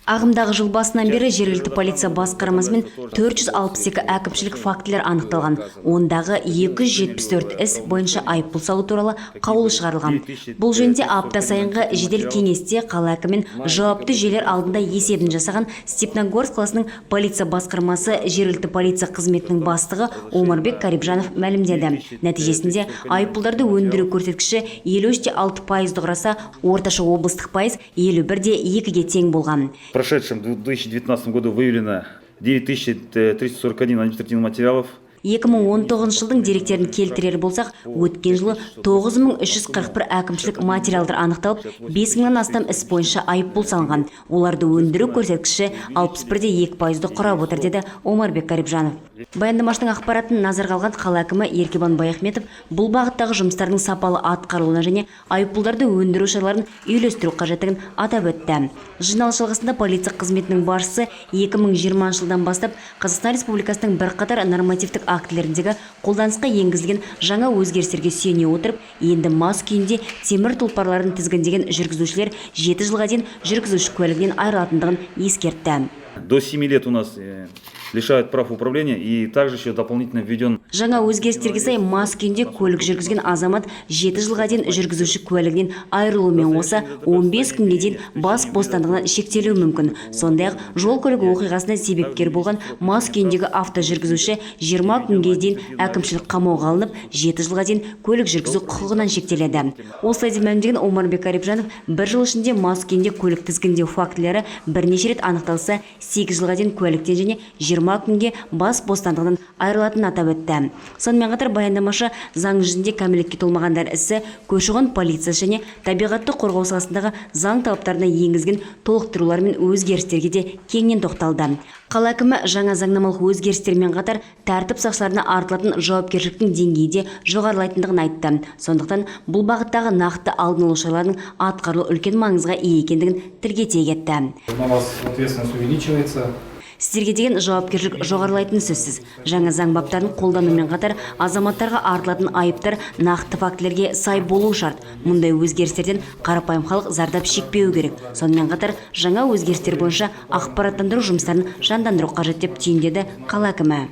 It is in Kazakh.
Ағымдағы жыл басынан бері жергілікті полиция басқармасымен 462 әкімшілік фактілер анықталған. Ондағы 274 іс бойынша айыппұл салу туралы қаулы шығарылған. Бұл жөнінде апта сайынғы жедел кеңесте қала әкімімен жауапты жүйелер алдында есебін жасаған Степногорск қаласының полиция басқармасы жергілікті полиция қызметінің бастығы Омарбек Карибжанов мәлімдеді. Нәтижесінде айыппұлдарды өндіру көрсеткіші 53,6 пайызды құраса, орташа облыстық пайыз 51,2-ге тең болған. В прошедшем 2019 году выявлено 9341 административных материалов. 2019 жылдың деректерін келтірер болсақ, өткен жылы 9341 әкімшілік материалдар анықталып, 5000-нан астам іс бойынша айыппұл салынған. Оларды өндіру көрсеткіші 61,2 пайызды құрап отыр, деді Омарбек Карибжанов. Баяндамашының ақпаратын назарға алған қала әкімі Еркебұлан Баяхметов бұл бағыттағы жұмыстардың сапалы атқарылуына және айыппұлдарды өндіру шараларын үйлестіру қажеттігін атап өтті. Жиналыс жалғасында полиция қызметінің басшысы 2020 жылдан бастап Қазақстан Республикасының бірқатар нормативтік актілеріндегі қолданысқа енгізілген жаңа өзгерістерге сүйене отырып, енді мас күйінде темір тұлпарларын тізгіндеген жүргізушілер 7 жылға дейін жүргізуші куәлігінен айырылатындығын ескертті. До 7 лет у нас лишают прав управления, и также еще дополнительно введен Жаңа өзгерістерге сай, мас күйінде көлік жүргізген азамат 7 жылға дейін жүргізуші куәлігінен айырылумен қоса 15 күнге дейін бас бостандығынан шектелуі мүмкін. Сондай-ақ жол көлік оқиғасына себепкер болған мас күйіндегі автожүргізуші 20 күнге дейін әкімшілік қамауға алынып, 7 жылға дейін көлік жүргізу құқығынан шектеледі. Осылай деп мәлімдеген Омарбек Карибжанов бір жыл ішінде мас күйінде көлік тізгіндеу фактілері бірнеше рет анықталса, 8 жылға дейін куәліктен және 20 күнге бас бостандығынан айырылатынын атап өтті. Сонымен қатар баяндамашы заң жүзінде кәмелетке толмағандар ісі, көші-қон полициясы және табиғатты қорғау саласындағы заң талаптарына енгізген толықтырулар мен өзгерістерге де кеңінен тоқталды. Қала әкімі жаңа заңнамалық өзгерістермен қатар тәртіп сақшыларына артылатын жауапкершіліктің деңгейі де жоғарылайтындығын айтты. Сондықтан бұл бағыттағы нақты алдын алу шараларының атқарылуы үлкен маңызға ие екендігін тілге тиек етті. На вас ответственность увеличивается. Сіздерге деген жауапкершілік жоғарылайтыны сөзсіз. Жаңа заң баптарын қолданумен қатар азаматтарға артылатын айыптар нақты фактілерге сай болуы шарт. Мұндай өзгерістерден қарапайым халық зардап шекпеуі керек. Сонымен қатар жаңа өзгерістер бойынша ақпараттандыру жұмыстарын жандандыру қажет, деп түйіндеді қала әкімі.